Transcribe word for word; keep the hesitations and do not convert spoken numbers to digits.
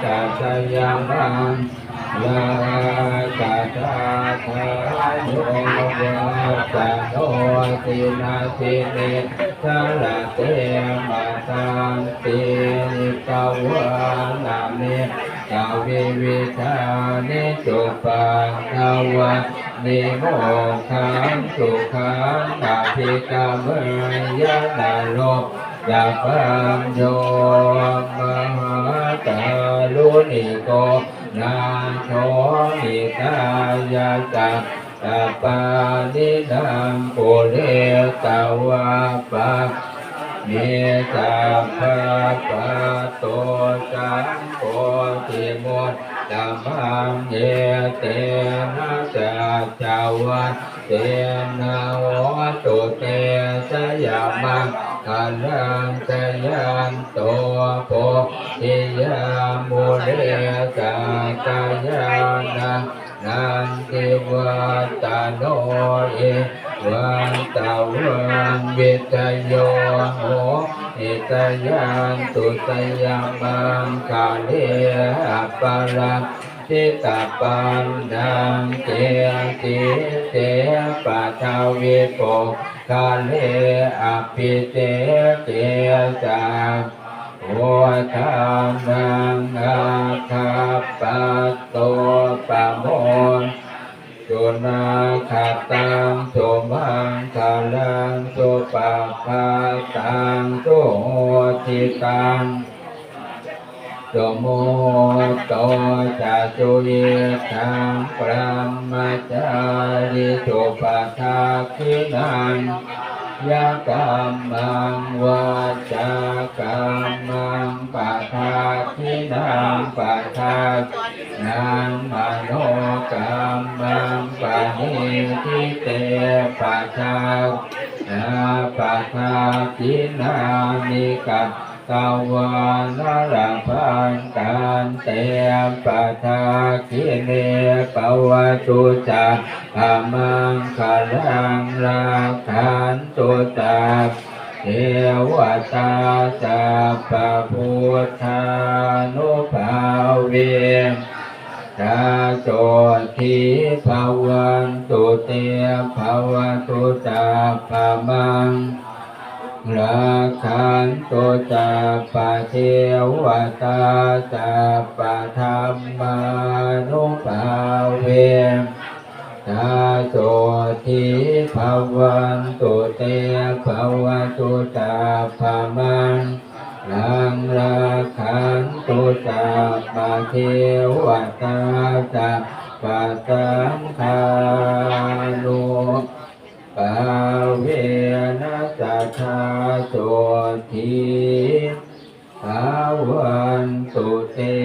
Jayamaṅgalaaṭṭhagāthā. Yo vācano dinadine sarate matandī hitvānanekavividhāni cupaddavāni mokkhaṃ sukhaṃ adhigameyya naro sapañño. Mahākāruṇiko nātho hitāya sabbapāṇinaṃ pūretvā pāramī sabbā patto sambodhimuttamaṃ. Etena saccavajjena hotu te jayamaṅgalaṃ. Jayanto bodhiyā mūle sakyānaṃ nandivaḍḍhano evaṃ tvaṃ vijayo hohi jayassu jayamaṅgale. Aparājitapallaṅke sīse paṭhavipokkhare abhiseke sabba buddhānaṃ aggappatto pamodati. Sunakkhattaṃ sumaṅgalaṃ supabhātaṃ suhuṭṭhitaṃ sumuhutto ca suyiṭṭhaṃ brahmacārisu padakkhiṇaṃ kāyakammaṃ vācākammaṃ padakkhiṇaṃ padakkhiṇaṃ manokammaṃ paṇidhī te padakkhiṇā padakkhiṇāni katvāna labhantatthe padakkhiṇe. Bhavatu sabbamaṅgalaṃ rakkhantu sabbadevatā sabbabuddhānubhāvena sadā sotthī bhavantu te. Bhavatu sabbamaṅgalaṃ rakkhantu sabbadevatā sabbadhammānubhāvena sadā sotthī bhavantu te. Bhavatu sabbamaṅgalaṃ rakkhantu sabbadevatā sabbasaṅghānu bhāvena sadā sotthī bhavantu te.